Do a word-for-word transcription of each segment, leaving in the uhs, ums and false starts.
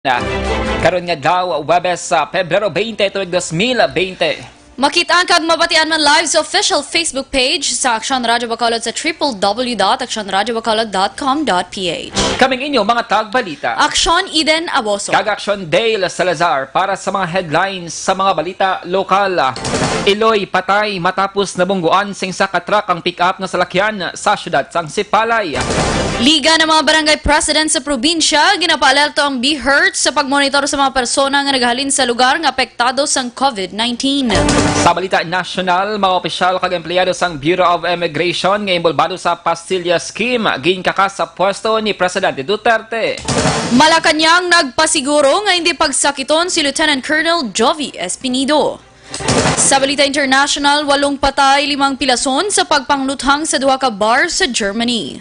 Karon nga adlaw, Huwebes, sa Pebrero twenty, tuig dos mil bente. Makit-an kag mabatian man live sa official Facebook page sa Aksyon Radyo Bacolod sa triple W dot aksyon radyo bacolod dot com dot P H. Kaming inyo mga tagbalita. Aksyon Eden Aboso. Kag Aksyon Dale Salazar para sa mga headlines sa mga balita lokal. Iloy patay matapos nabungguan sing isa ka truck ang pick-up nga salakyan sa siyudad sang Sipalay. Liga ng mga Barangay President sa probinsya, ginapaalerto ang BHERT sa pagmonitor sa mga persona nga naghalin sa lugar nga apektado sang COVID nineteen. Sa balita nasyonal, mga opisyal kag empleyado sang Bureau of Immigration nga inbolbado sa Pastilla Scheme ginkaka sa pwesto ni Presidente Duterte. Malacañang nagpasiguro nga hindi pagsakiton si Lieutenant Colonel Jovie Espinido. Sa balita international, walong patay, limang pilason sa pagpangluthang sa duha ka bar sa Germany.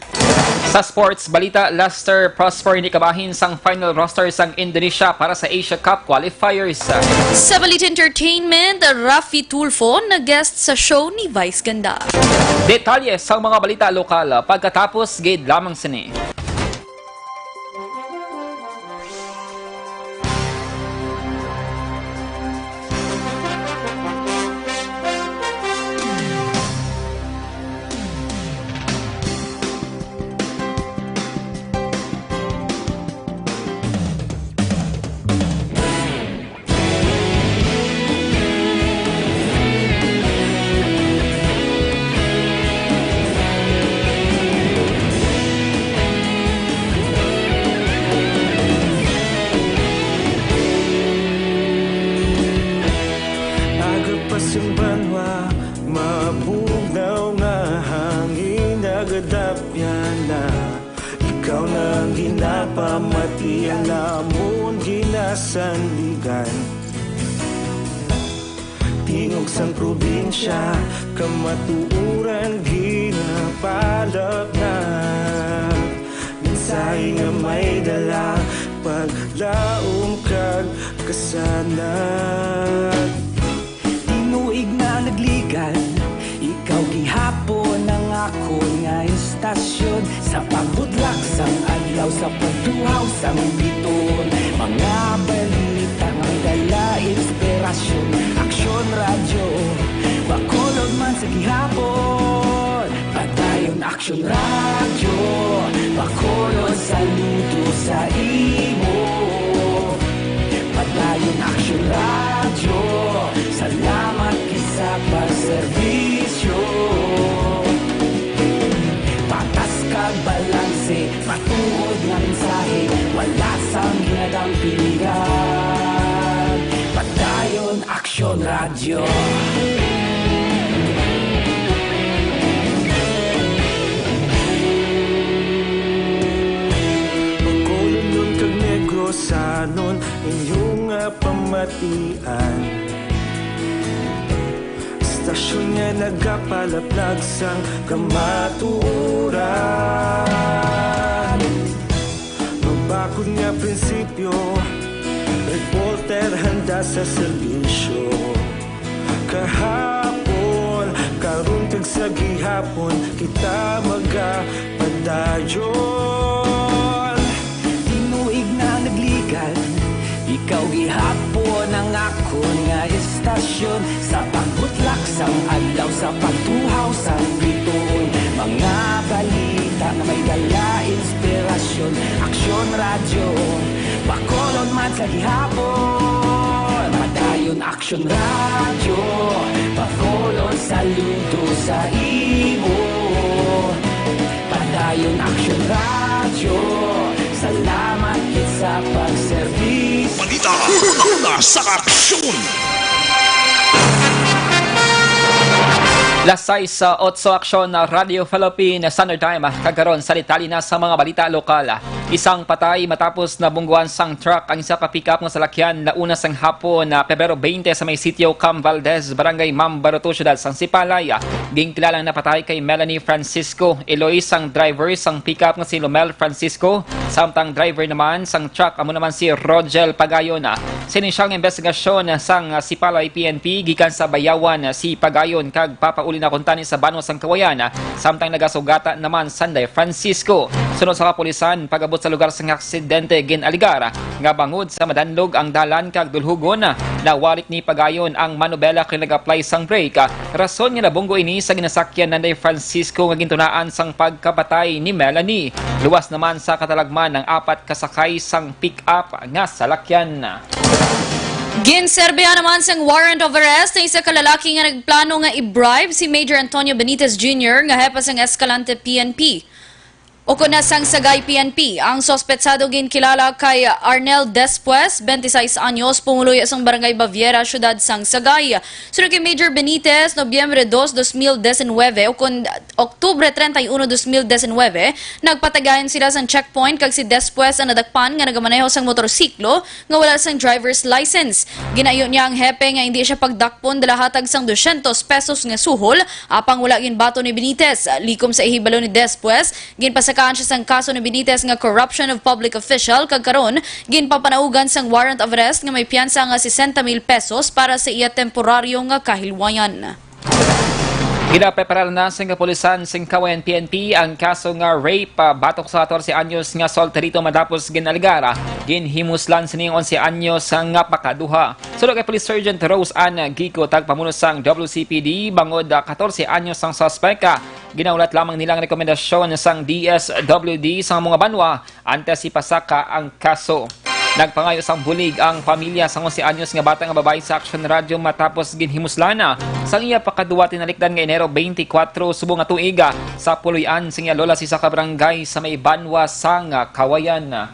Sa sports balita, Leicester Prosper hindi kabahin sang final roster sang Indonesia para sa Asia Cup qualifiers. Sa balita entertainment, Raffy Tulfo nag-guest sa show ni Vice Ganda. Detalye sa mga balita lokal pagkatapos gid lamang sini. Aga pa sing banwa, mabugnaw nga hangin nagadapyan na. Ikaw na ang ginapamati, ang amon ginasandigan. Tingog sang probinsya, kamatuoran ginapalapnag. Mensahe nga may dala, paglaom kag kasanag. Tinuig na nagligad, ikaw gihapon ang akon nga istasyon. Sa pagbutlak sang adlaw, sa pagtuhaw sang bituon, mga balita nga dala inspirasyon. Aksyon Radyo Bacolod man sa gihapon. Padayon Aksyon Radyo Bacolod, saludo sa imo. Padayon Aksyon Radyo, salamat gid sa pagserbisyo. Patas kag balanse, matuod nga mensahe, wala sang ginadampingan. Padayon Aksyon Radyo. Bacolodnon kag Negrosanon, inyo nga pamatian. Istasyon nga nagapalaplag sang kamatuoran. Mabakod nga prinsipyo, reporter handa sa serbisyo. Kahapon, karon kag sa gihapon, kita magapadayon. Tinuig na nagligad, ikaw gihapon ang akon nga istasyon. Sa pagbutlak sang adlaw, sa pagtuhaw sang bituon, mga balita nga may dala inspirasyon. Aksyon Radyo Bacolod man sa gihapon. Padayon Aksyon Radyo Bacolod, saludo sa imo. Padayon Aksyon Radyo, salamat gid sa pagserbisyo. Balita, una sa aksyon. Las sais sa otso, Aksyon Radyo Philippine Standard Time. Kag karon sa detalye na sa mga balita lokal. Isang patay matapos nabungguan sang truck ang isa ka pick-up nga salakyan launa sang hapon na Pebrero twenty sa may sitio Cam Valdez, Barangay Mambaruto, Siyudad sang Sipalay. Ginkilalang napatay kay Melanie Francisco Eloy sang driver sang pick-up nga si Lomel Francisco, samtang driver naman sang truck amo naman si Rogel Pagayon. Sa inisyal nga investigasyon sang Sipalay P N P gikan sa Bayawan, Sipagayon kag papauli na kuntani sa banwa sang Kawayan, samtang nagasugata naman Sanday Francisco. Sunod sa kapulisan, pag-abot sa lugar sang aksidente, gin-alegar nga bangod sa madanlog ang dalan kag dulhugon, nawalik ni pagayon ang manobela kay nag-apply sang brake, rason nga nabunggo ini sa ginasakyan nanday Francisco nga gintunaan sang pagkapatay ni Melanie. Luwas naman sa katalagman ang apat kasakay sang pick-up nga salakyan. Ginserbihan naman sang warrant of arrest ang isa ka lalaki nga nagplano nga i-bribe si Major Antonio Benitez Junior nga hepe sang Escalante P N P. Ukon na sang Sagay P N P, ang suspetsado ginkilala kay Arnel Despues, twenty-six anyos, pumuluyo sang Barangay Baviera, Siyudad sang Sagay. Sunod kay Major Benitez, Nobyembre dos, dos mil disinwebe, ukon Oktubre treinta y uno, dos mil disinwebe, nagpatigayon sila sang checkpoint kag si Despues ang nadakpan nga nagamaneho sang motorsiklo nga wala sang driver's license. Ginayo niya ang hepe nga indi siya pagdakpon dala hatag sang dosyentos pesos nga suhol, apang wala ginbaton ni Benitez. Likom sa ihibalo ni Despues, ginpasakaan siya sang kaso ni Benitez nga corruption of public official kag karon ginpapanaugan sang warrant of arrest nga may piyansa nga sesenta mil pesos para sa iya temporaryo nga kahilwayan. Ginapreparar na sang kapulisan sang Kawayan P N P ang kaso nga rape, ah, batok sa katorse anyos nga solterito matapos ginaligara. Ginhimuslan sini ang onse anyos nga pakaduha. Suno kay Police Sergeant Rose Ann Gico, tagpamuno sang W C P D, bangod, ah, katorse anyos ang suspek, ah, ginaulat lamang nila ang rekomendasyon sang D S W D sa mga banwa antes ipasaka ang kaso. Nagpangayo sang bulig ang pamilya sang onse anyos nga bata nga babayi sa Action Radio matapos ginhimuslan na sang iya pakaduwa tinalikdan nga Enero twenty-four subong nga tuig, ah, sa puloy-an sang iya lola sa isa ka barangay sa may banwa sang, ah, Kawayan.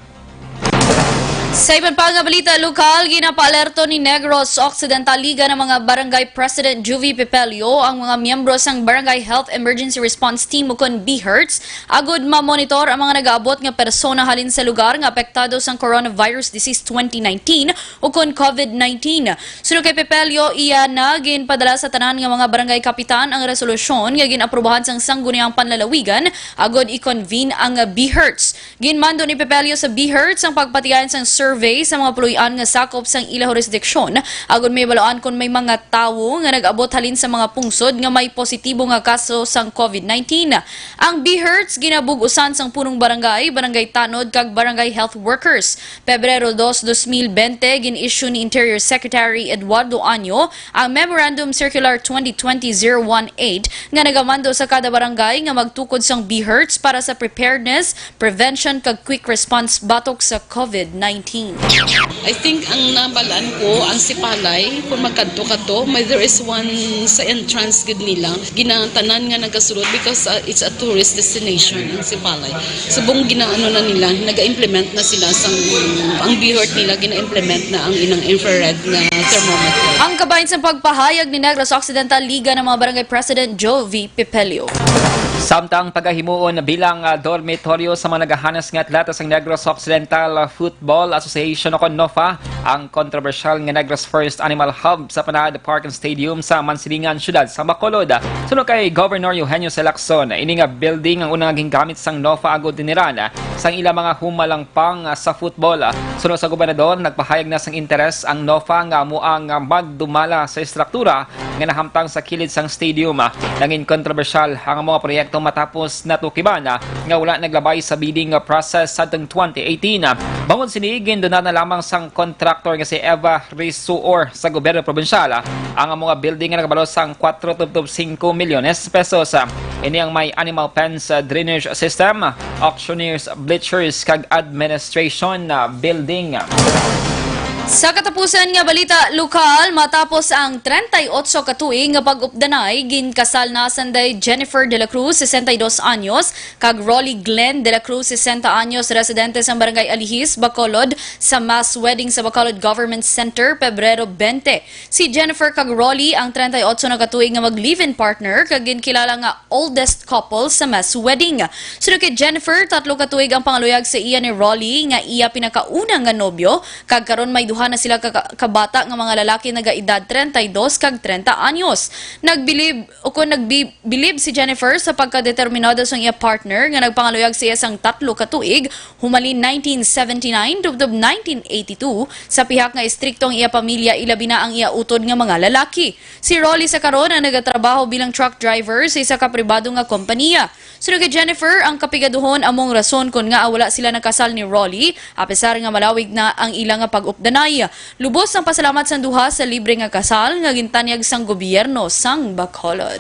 Sa iban pa nga balita lokal, ginapaalerto ni Negros Occidental Liga ng mga Barangay President Juvie Pepelio ang mga miyembro sang Barangay Health Emergency Response Team ukon BHERTs agud mamonitor ang mga nagaabot nga persona halin sa lugar nga apektado sang coronavirus disease twenty nineteen ukon COVID nineteen. Suno kay Pepelio, iya na ginpadala sa tanan nga mga barangay kapitan ang resolusyon nga gin-aprubahan sang Sangguniang Panlalawigan agud i-convene ang BHERTs. Ginmando ni Pepelio sa BHERTs ang pagpatigayon sang survey sa mga puloy-an nga sakop sang ila jurisdiksyon agud mahibaluan kon may mga tawo nga nag-abot halin sa mga pungsod nga may positibo nga kaso sang COVID nineteen. Ang BHERTs ginabug-usan sang punong barangay, barangay tanod, kag barangay health workers. Pebrero dos, dos mil bente, gin-issue ni Interior Secretary Eduardo Año ang Memorandum Circular twenty twenty zero one eight nga nagamando sa kada barangay nga magtukod sang BHERTs para sa preparedness, prevention, kag quick response batok sa COVID nineteen. I think ang nabalaan ko, ang Sipalay, kung magkadto-kadto, may, there is one sa entrance gid nila. Ginatanan nga nagasulod because, uh, it's a tourist destination ang Sipalay. Subong ginaano na nila, naga-implement na sila sang, ang BHERT nila, gina-implement na ang inang infrared na thermometer. Ang kabahin sa pagpahayag ni Negros Occidental Liga ng mga Barangay President Jovie Pepelio. Samtang pagahimuon bilang, ah, dormitoryo sa mga nagahanas nga atleta sang Negros Occidental Football Association o kon NOFA, ang kontrobersyal nga Negros First Animal Hub sa Panahad Park and Stadium sa Mansilingan, siyudad sa Bacolod. Suno kay Governor Eugenio Salacson, ini nga building ang una nga gingamit sang NOFA agud tiniran sang ila mga humalangpang sa football. Suno sa gobernador, nagpahayag na sang interes ang NOFA nga amo ang magdumala sa estruktura nga nahamtang sa kilid sang stadium. Nangin kontrobersyal ang mga proyekto matapos natukiban nga wala naglabay sa bidding process sadtong twenty eighteen. Bangod sini, ginduna na lamang sang kontraktor nga si Eva Risuor sa gobyerno probinsyal ang amo nga building nga nagabalo sang kwatro tubtob singko milyones pesos. Ini ang may animal pens, drainage system, auctioneers, bleachers, kag administration building. Sa katapusan nga balita lokal, matapos ang treinta y ocho ka tuig nga pag-updanay, ginkasal na sanday Jennifer de la Cruz, sesenta y dos anyos, kag Rolly Glenn de la Cruz, sesenta anyos, residente sa Barangay Alihis, Bacolod, sa mass wedding sa Bacolod Government Center, Pebrero twenty. Si Jennifer kag Rolly ang treinta y ocho na ka tuig nga mag-live-in partner kag ginkilala nga oldest couple sa mass wedding. Sunod kay Jennifer, tatlo ka tuig ang pangaluyag sa iya ni Rolly nga iya pinakauna nga nobyo, kag karon may Duha na sila ka, ka bata nga mga lalaki nagaedad treinta y dos kag treinta anyos. Nagbilib, o kon nagbi-, bilib si Jennifer sa pagkadeterminado sang iya partner nga nagpangaluyag sa iya sang tatlo ka tuig, humalin nineteen seventy-nine tubtob nineteen eighty-two, sa pihak nga estrikto ang iya pamilya, ilabi na ang iya utod nga mga lalaki. Si Rolly sa karon ang nagatrabaho bilang truck driver sa isa ka pribado nga kompanya. Suno kay Jennifer, ang kapigaduhon amo ang rason kon ngaa wala sila nakasal ni Rolly, apesar nga malawig na ang ila nga pag-updanay. Lubos ang pasalamat sang duha sa libre nga kasal nga gintanyag sang gobyerno sang Bacolod.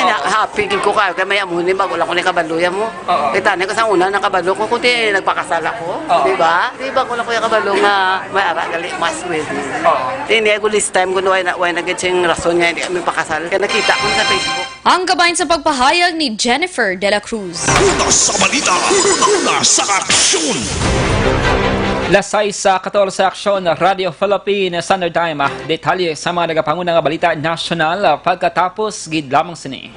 Na, happy gid ko kayo kay may amo ni, bago lang ko ni kabalo ya mo. Oo. Kita ni ko sa una nakabalo ko kundi nagpakasal ako, Oo. di ba? Di ba ko lang kuya kabalo nga may ara gali mas wedding. Oo. Ini ako this time kuno why na why na gid sing rason nga hindi kami pakasal kay nakita ko sa Facebook. Ang kabahin sa pagpahayag ni Jennifer de la Cruz. Una sa balita, una, una sa aksyon. Las sais katorse, Aksyon, Radyo Philippine Standard Time. Detalye sa mga nagapanguna nga balita nasyonal pagkatapos gid lamang sini.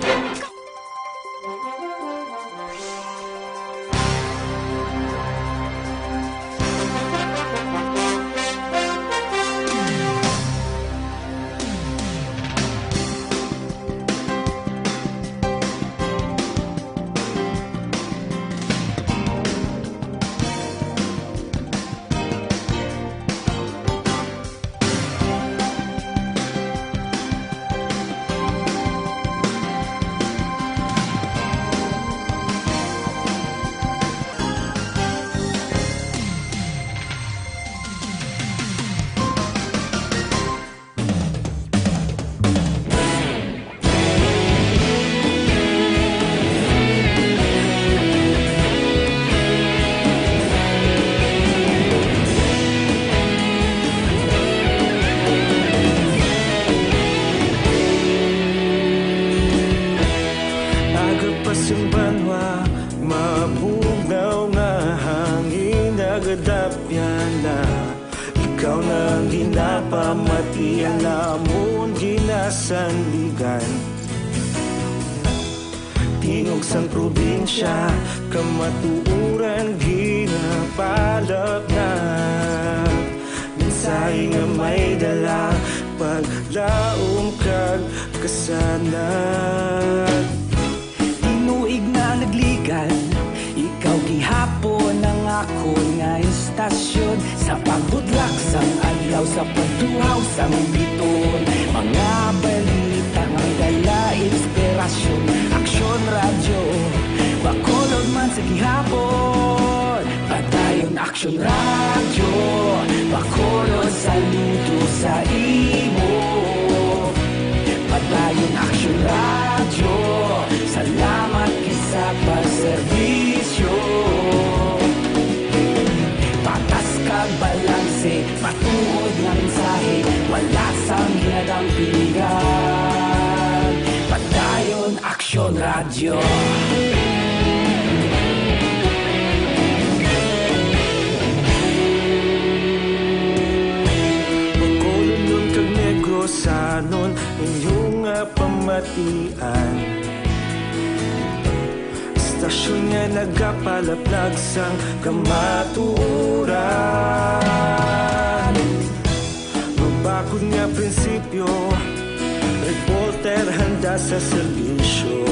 Aga pa sing banwa, mabugnaw nga hangin nagadapyan na. Ikaw na ang ginapamati, ang amon ginasandigan. Tingog sang probinsya, kamatuoran ginapalapnag. Mensahe nga may dala, paglaom kag kasanag. Tinuig na nagligan, ikaw gihapon ang akon nga istasyon. Sa pagbudlak sang adlaw, sa pagtuhaw sang biton, mga balita nga may dala inspirasyon. Aksyon Radyo, Bacolod man sa gihapon. Padayon Aksyon Radyo, Bacolod, saludo sa imo. Padayon Aksyon Radyo, salamat gid sa pagserbisyo. Patas kag balanse, matuod nga mensahe, wala sang ginadampingan. Padayon Aksyon Radyo. Bacolodnon kag Negrosanon, inyo nga pamatian. Istasyon nga nagapalaplag sang kamatuoran. Mabakod nga prinsipyo, reporter handa sa serbisyo.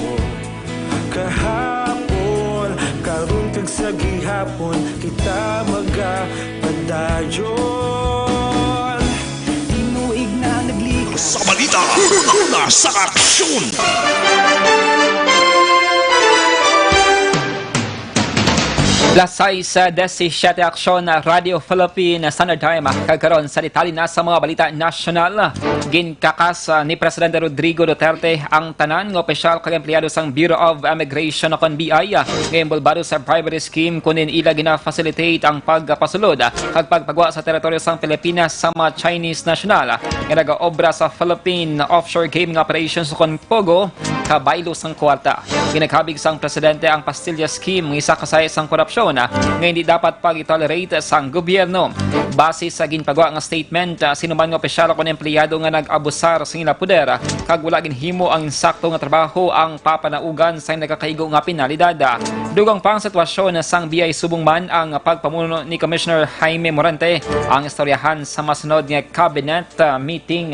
Kahapon, karon kag sa gihapon, kita magapadayon. Tinuig na naglikas. Sa balita, una-una sa aksyon. Las sais, ah, disisiete, Aksyon, ah, Radyo Philippine Standard Time. Kag karon sa detalye na sa mga balita nasyonal. Ginkakas, ah, ni Presidente Rodrigo Duterte ang tanan nga opisyal kag empleyado sang Bureau of Immigration o kon B I, ah, nga inbolbado sa bribery scheme, kon diin ila gina-facilitate ang pagpasulod, ah, kag pagpagwa sa teritoryo sang Pilipinas sa mga Chinese national, ah, nga nagaobra sa Philippine Offshore Gaming Operations o kon POGO, kabaylo sang kwarta. Ginakabig sang presidente ang Pastilla Scheme, nga isa ka sahi sang korupsyon, ah, nga hindi dapat pag-tolerate sang gobyerno. Base sa ginpagwa nga statement, ah, sinuman nga opisyal o kon empleyado nga nag-abusar sa ila poder, ah, kag wala ginhimo ang insakto nga trabaho ang papanaugan sa nagakaigo nga penalidad. Ah, dugang pa ang sitwasyon sang biyay subong man ang pagpamuno ni Commissioner Jaime Morante ang istoryahan sa masunod nga cabinet, ah, meeting.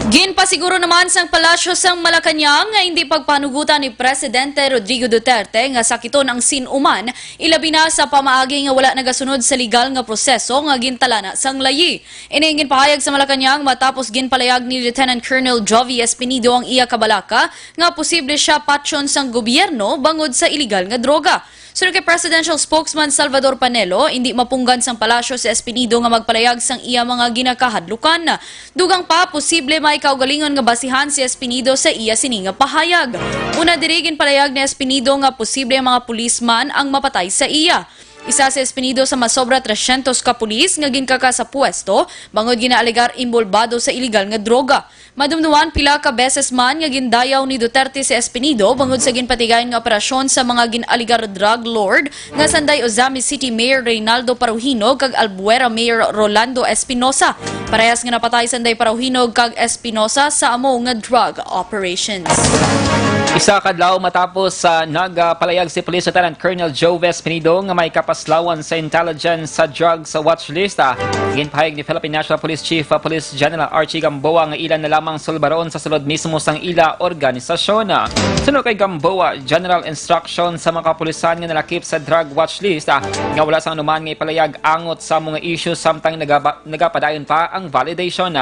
Ginpasiguro naman sang Palasyo sang Malacañang nga hindi pagpanugutan ni Presidente Rodrigo Duterte nga sakiton ang sin-o man, ilabi na sa pamaagi nga wala nagasunod sa legal nga proseso nga gintalana sang layi. Ini ang ginpahayag sa Malacañang matapos ginpalayag ni Lieutenant Colonel Jovie Espinido ang iya kabalaka nga posible siya patyon sang gobyerno bangod sa iligal nga droga. Suno kay Presidential Spokesman Salvador Panelo, indi mapunggan sang palasyo si Espinido nga magpalayag sang iya mga ginakahadlukan. Dugang pa, posible may kaugalingon nga basihan si Espinido sa iya sini nga pahayag. Una diri, ginpalayag ni Espinido nga posible ang mga pulisman ang mapatay sa iya. Isa si Espinido sa masobra trescientos ka pulis nga ginkaka sa pwesto bangod ginaalegar inbolbado sa iligal nga droga. Madumduman, pila ka beses man nga gindayaw ni Duterte si Espinido bangod sa ginpatigayon nga operasyon sa mga gin-alegar drug lord nga sanday Ozamiz City Mayor Reynaldo Paruhinog kag Albuera Mayor Rolando Espinosa, parehas nga napatay sanday Paruhinog kag Espinosa sa amo nga drug operations. Isa ka adlaw matapos sa nagpalayag si Police Lieutenant Colonel Jove Espinido nga may kapaslawan sa intelligence sa drugs watch list, ah, ginpahayag ni Philippine National Police Chief, ah, Police General Archie Gamboa nga ila na lamang sulbaron sa sulod mismo sang ila organisasyon. Suno kay Gamboa, general instruction sa mga kapulisan nga nalakip sa drug watch list, ah, nga wala sang anuman nga ipalayag angot sa mga issue samtang nagaba-, nagapadayon pa ang validation.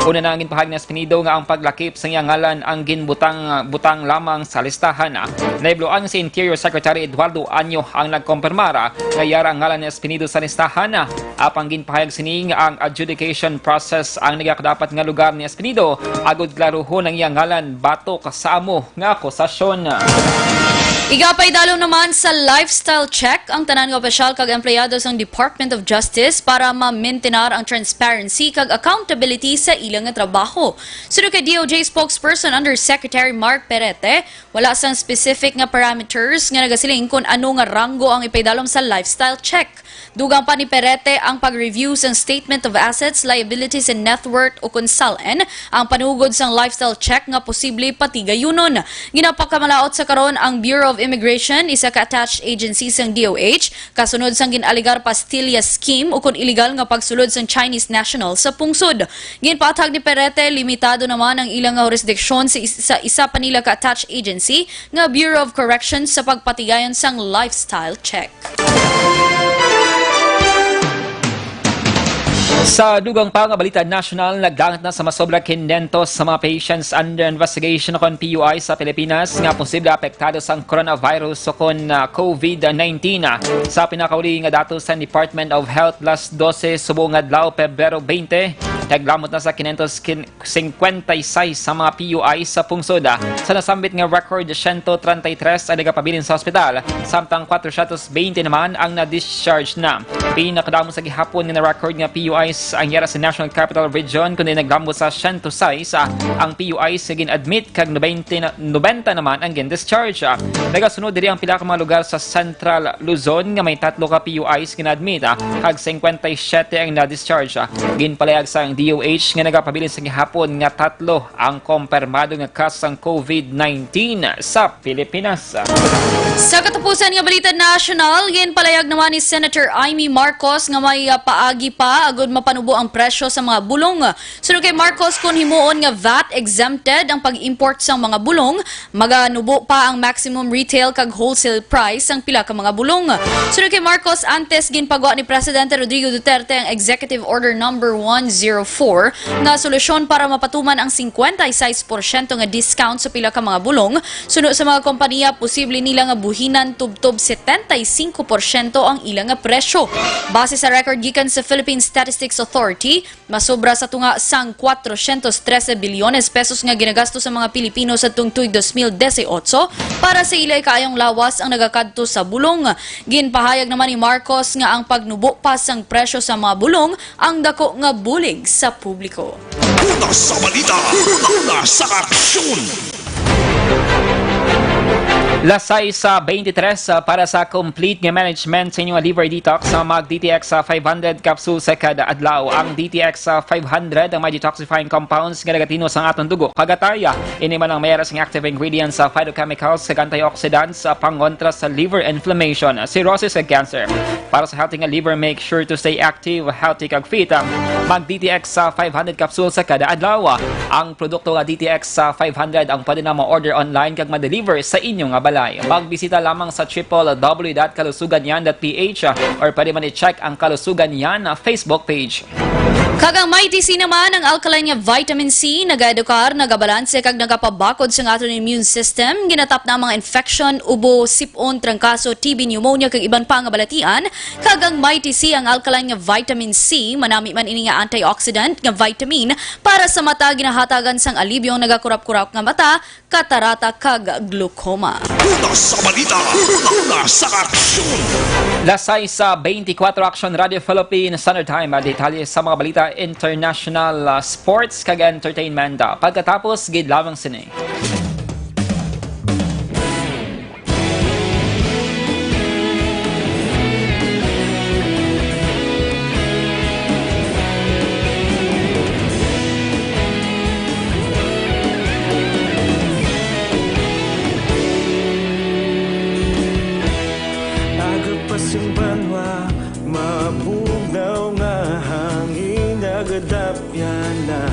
Una na ang ginpahayag ni Espinido nga ang paglakip sa iya ngalan ang ginbutang, butang lamang sa listahan. Nahibaloan si Interior Secretary Eduardo Año ang nagkompirmar nga yara ang ngalan ni Espinido sa listahan. Apang ginpahayag sini nga ang adjudication process ang nagakadapat nga lugar ni Espinido agud klaruhon ang iya ngalan batok sa amo nga akusasyon. Igapaidalom naman sa lifestyle check ang tanan nga opisyal kag empleyado sang Department of Justice para ma-maintenar ang transparency kag accountability sa ila nga trabaho. Suno kay D O J spokesperson Undersecretary Mark Perete, wala sang specific nga parameters nga nagasiling kon ano nga ranggo ang ipaidalom sa lifestyle check. Dugang pa ni Perete ang pag-review sang Statement of Assets, Liabilities, and Net Worth o kon SALN, ang panugod sang lifestyle check nga posible patigayunon. Ginapakamalaot sa karon ang Bureau of Immigration, isa ka attached agency sang D O H, kasunod sang gin-alegar pastilla scheme o kon iligal nga pagsulod sang Chinese national sa pungsod. Ginpaathag ni Perete, limitado naman ang ila nga jurisdiction sa is-, sa isa pa nila ka attached agency nga Bureau of Corrections sa pagpatigayon sang lifestyle check. Sa dugang pa nga balita nasyonal, nagdangat na sa masobra kinyentos sa mga patients under investigation kon P U I sa Pilipinas nga posible apektado sang coronavirus o kon, ah, COVID nineteen. Sa pinakauli nga datos sa Department of Health, las dose subong adlaw, Pebrero twenty, naglamot na sa kinyentos kin-, singkwenta y seis sa mga P U I sa pungsod. Sa nasambit nga record, siyento treinta y tres ang nagapabilin sa ospital, samtang kwatrosyentos beinte naman ang na-discharge na. Pinakadamo sa gihapon nga na-record nga P U Is ang yara sa National Capital Region, kundi naglambo sa siyento sais ang P U Is nga gin-admit kag nobenta na, nobenta naman ang gin-discharge. Nagasunod diri ang pila ka mga lugar sa Central Luzon nga may tatlo ka P U Is nga na-admit, ah, kag singkwenta y siyete ang na-discharge. Ginpalayag sang D O H nga nagapabilin sa gihapon nga tatlo ang kompirmado nga kaso sang COVID nineteen sa Pilipinas. Sa katapusan nga balita nasyonal, ginpalayag naman ni Senator Imee Marcos nga may, ah, paagi pa agud mapanubo ang presyo sa mga bulong. Suno kay Marcos, kon himuon nga VAT exempted ang pag-import sang mga bulong, maganubo pa ang maximum retail kag wholesale price sang pila ka mga bulong. Suno kay Marcos, antes ginpagwa ni Presidente Rodrigo Duterte ang Executive Order Number one zero four nga solusyon para mapatuman ang singkwenta y seis porsyento nga discount sa pila ka mga bulong. Suno sa mga kompanya, posible nila nga buhinan tubtob setenta y cinco porsyento ang ila nga presyo. Base sa record gikan sa Philippine Statistics Authority, masobra sa tunga sang kwatrosyentos trese bilyones pesos nga ginagastos sa mga Pilipino sa tungtoy dos mil dieciocho para sa ila kaayong lawas ang nagakadto sa bulong. Ginpahayag naman ni Marcos nga ang pagnubo pa sang presyo sa mga bulong ang dako nga bulig sa publiko. Una sa balita, una sa aksyon. Las sais, ah, twenty-three, ah, para sa complete nga management sa inyong liver detox, ah, mag D T X, ah, five hundred capsule sa kada adlaw. Ang D T X, ah, five hundred ang may detoxifying compounds nga nagatinos sa aton dugo. Kagataya, ini man ang may aras nga active ingredients sa phytochemicals kag antioxidants sa pangontra sa liver inflammation, cirrhosis, ug cancer. Para sa healthy nga liver, make sure to stay active, healthy, kag fit. Mag D T X sa five hundred capsule sa kada adlaw. Ang produkto nga D T X sa five hundred ang pwede na ma-order online kag ma-deliver sa inyo nga balay. Magbisita lamang sa triple W dot kalusugan yan dot P H or pwede man i-check ang Kalusugan Yan Facebook page. Kag ang Mighty C naman, ang alkaline nga vitamin C, nagaedukar, nagabalanse, kag nagapabakod sa aton immune system, ginatapna ang mga infection, ubo, sip-on, trangkaso, T B, pneumonia, kag iban pa nga balatian. Kag ang Mighty C, ang alkaline nga vitamin C, manami man ini nga antioxidant nga vitamin para sa mata, ginahatagan sang alibyo ang nagakurap-kurap nga mata, katarata, kag glaucoma. Una sa balita, una sa aksyon. Las sais sa twenty-four Action Radio Philippines Standard Time. Detalye sa mga balita, international, ah, sports, kag entertainment. Ah, pagkatapos gid lamang sini. Aga pa sing banwa, mabugnaw nga hangin, nagadapyan na.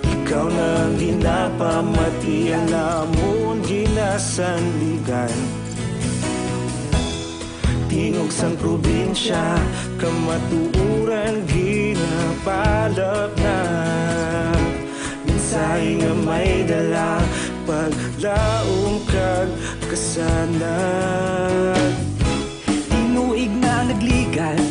Ikaw na ang ginapamati, ang amon ginasandigan. Tingog sang probinsya, kamatuoran ginapalapnag. Mensahe nga may dala, paglaom kag kasanag. Tinuig na nagligad,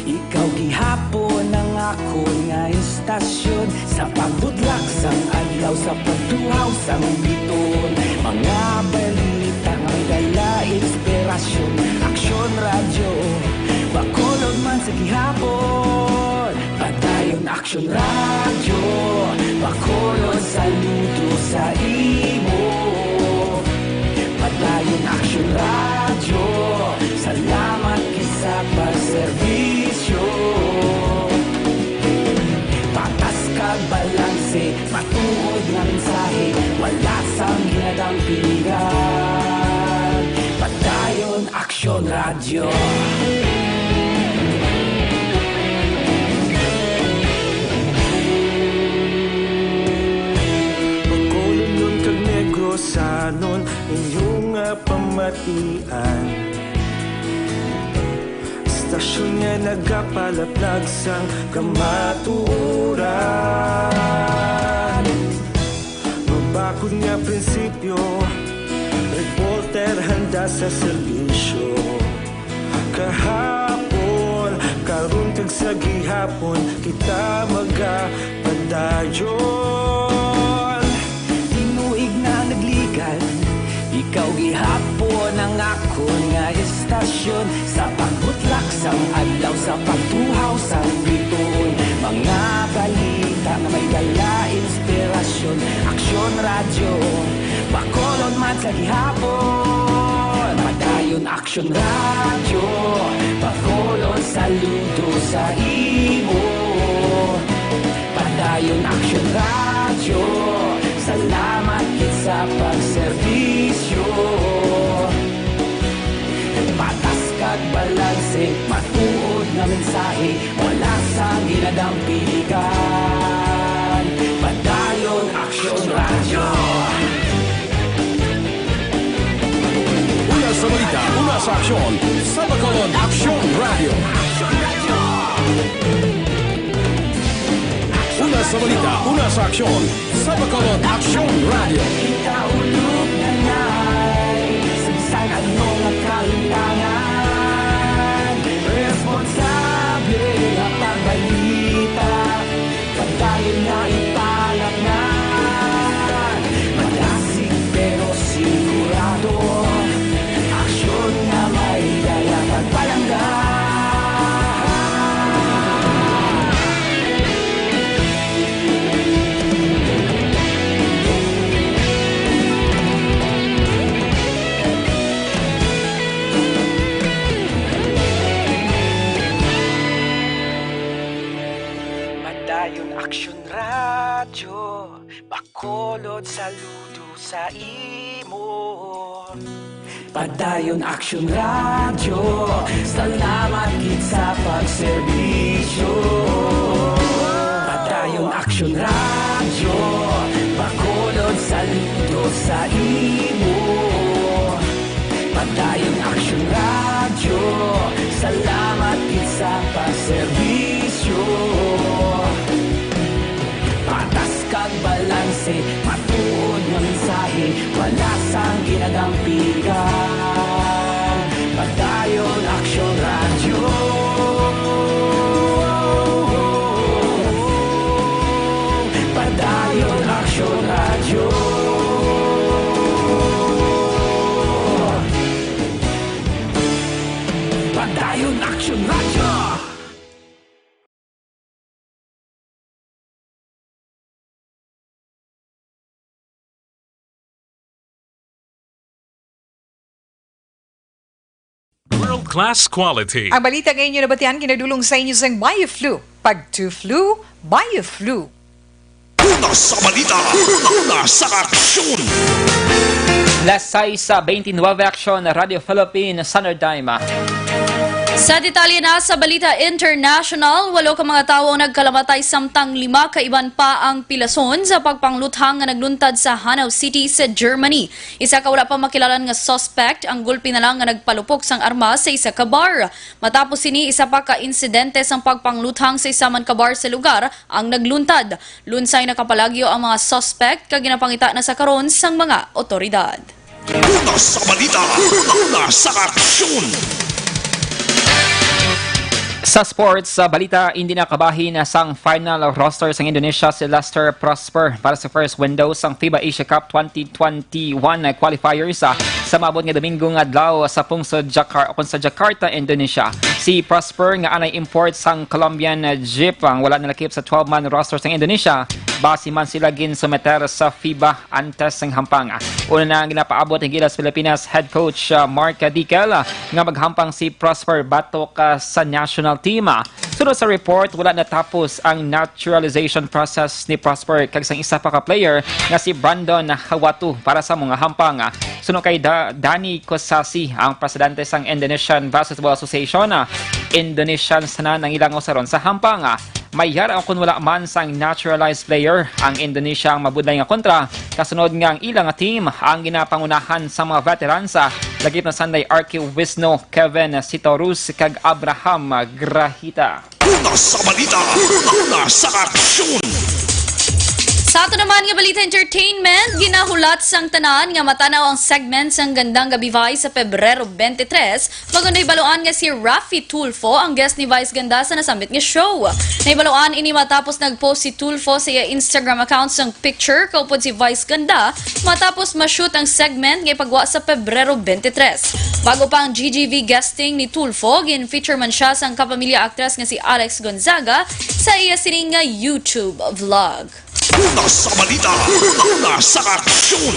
ikaw gihapon ang akon nga istasyon. Sa pagbutlak sang adlaw, sa pagtuhaw sang bituon, mga balita nga may dala inspirasyon. Aksyon Radyo, Bacolod man sa gihapon. Padayon Aksyon Radyo, Bacolod, saludo sa imo. Padayon Aksyon Radyo, salamat gid sa pagserbisyo. Patas kag balanse, matuod nga mensahe, wala sang ginadampingan. Padayon Aksyon Radyo. Bacolodnon kag Negrosanon, inyo nga pamatian. Istasyon nga nagapalaplag sang kamatuoran. Mabakod nga prinsipyo, reporter handa sa serbisyo. Kahapon, karon, kag sa gihapon, kita magapadayon. Tinuig na nagligad, ikaw gihapon ang akon nga istasyon. Sa pagbutlak sang adlaw, sa pagtuhaw sang bituon, mga balita nga may dala inspirasyon. Aksyon Radyo, Bacolod man sa gihapon. Padayon Aksyon Radyo, Bacolod, saludo sa imo. Padayon Aksyon Radyo, salamat gid sa pagserbisyo. Patas kag balanse, matuod nga mensahe, wala sang ginadampingan. Padayon Aksyon Radyo. Una sa balita, una sa aksyon, sa Bacolod Aksyon Radyo. Una sa balita, una sa aksyon, sa Bacolod Aksyon Radyo. Ikaulog na na'y sa bisan ano nga kahimtangan. Responsable nga pagbalita, padayon nga ipalapngan. Madasig pero sigurado, aksyon nga may dala kag palangga. Padayon Aksyon Radyo, Bacolod, saludo sa imo. Padayon Aksyon Radyo, salamat gid sa pagserbisyo. Padayon Aksyon Radyo, Bacolod, saludo sa imo. Padayon Aksyon Radyo, salamat gid sa pagserbisyo. Patas kag balanse, matuod nga mensahe, wala sang ginadampigan. Padayon Aksyon Radyo. Padayon Aksyon Radyo. Padayon Aksyon Radyo. World class quality. Ang balita nga inyo nabatian ginadulong sa inyo sang Bioflu. Pag-Tuflu, Bioflu. Una sa balita, una, una sa aksyon. Las sais beintinuebe, Aksyon, Radyo Philippine Standard Time. Sa detalye na sa balita international, walo ka mga tawo ang nagkalamatay samtang lima ka iban pa ang pilason sa pagpangluthang nga nagluntad sa Hanau City sa Germany. Isa ka wala pa makilalan nga suspect ang gulpi na lang nga nagpalupok sang armas sa isa ka bar. Matapos sini, isa pa ka insidente sang pagpangluthang sa isa man ka bar sa lugar ang nagluntad. Lunsay nakapalagyo ang mga suspect kag ginapangita na sa karon sang mga otoridad. Una sa balita, una sa aksyon. Sa sports, sa balita, hindi nakabahin sang final roster sang Indonesia si Lester Prosper para sa first window sang FIBA Asia Cup twenty twenty-one qualifiers, ah, sa maabot nga Domingo nga adlaw sa pungsod Jakar-, o kung sa Jakarta, Indonesia. Si Prosper nga anay import sang Colombian Jeep ang wala nalakip sa twelve-man roster sang Indonesia, basi man sila ginsumeter sa FIBA antes sang hampang. Una na ang ginapaabot ni Gilas Pilipinas head coach, ah, Mark Dickel, ah, nga maghampang si Prosper batok, ah, sa national team. Sunod sa report, wala natapos ang naturalization process ni Prosper kag sang isa pa ka player nga si Brandon Hawatu para sa mga hampang. Suno kay Da-, Danny Kosasi, ang presidente sang Indonesian Basketball Association, Indonesian sana ang ilang usaron sa hampang. May yara kon wala man sang naturalized player ang Indonesia ang mabudlay nga kontra, kasunod nga ang ilang team ang ginapangunahan sa mga veterans, lakip na sanday Arky Wisno, Kevin Sitorus, kag Abraham Grahita. Una sa balita, una sa aksyon. Sa ato naman nga balita entertainment, ginahulat sang tanan nga matanaw ang segment sang Gandang Gabi Vice sa Pebrero twenty-three. Magon nahibaluan nga si Raffy Tulfo ang guest ni Vice Ganda sa nasambit nga show. Nahibaluan ini matapos nag-post si Tulfo sa iya Instagram account sang picture kaupod si Vice Ganda matapos ma-shoot ang segment nga ipagwa sa Pebrero twenty-three. Bago pa ang G G V guesting ni Tulfo, gin-feature man siya sang kapamilya aktres nga si Alex Gonzaga sa iya sining nga YouTube vlog. Una sa balita, una sa aksyon.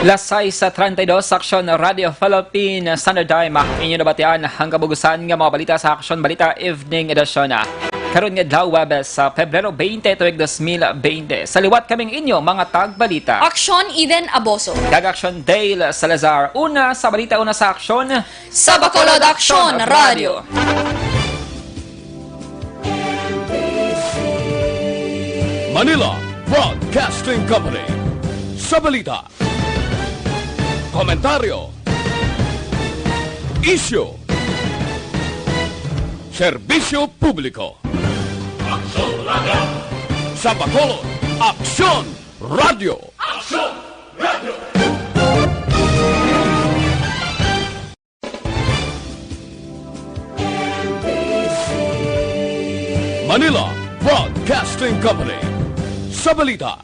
Las sais treinta y dos, Aksyon, Radyo Philippine Standard Time. Inyo nabatian ang kabugusan nga mga balita sa Aksyon Balita Evening Edition. Karon nga adlaw, Huwebes, sa Pebrero twenty, tuig dos mil bente. Sa liwat, kaming inyo mga tagbalita. Aksyon Eden Aboso. Kag Aksyon Dale Salazar. Una sa balita, una sa aksyon. Sa Bacolod Aksyon Radyo. Manila Broadcasting Company. Sa balita, komentaryo, isyu, serbisyo publiko. Aksyon Radyo. Sa Bacolod, Aksyon Radyo. Aksyon Radyo. Manila Broadcasting Company. Sa balita,